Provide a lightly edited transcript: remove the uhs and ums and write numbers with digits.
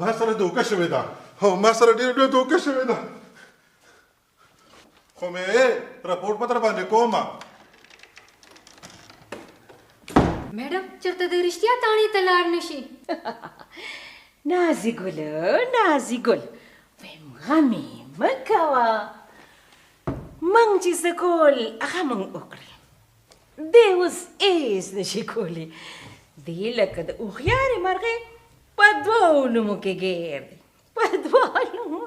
ما سره دوکه شوې ده او ما سره ډېره لویه دوکه شوې ده. خو مې رپورټ به در باندې کوم. میډم چېرته د رښتیا تاڼې ته لاړ نه شي. نازي ګل، نازي ګل، ویم غمې مه کوه. موږ چې څه کول هغه موږ وکړل. دی اوس هېڅ نشي کولی. دی لکه د هوښیارې مرغۍ په دوو لومو کې ګیر دی، په دوو لومو.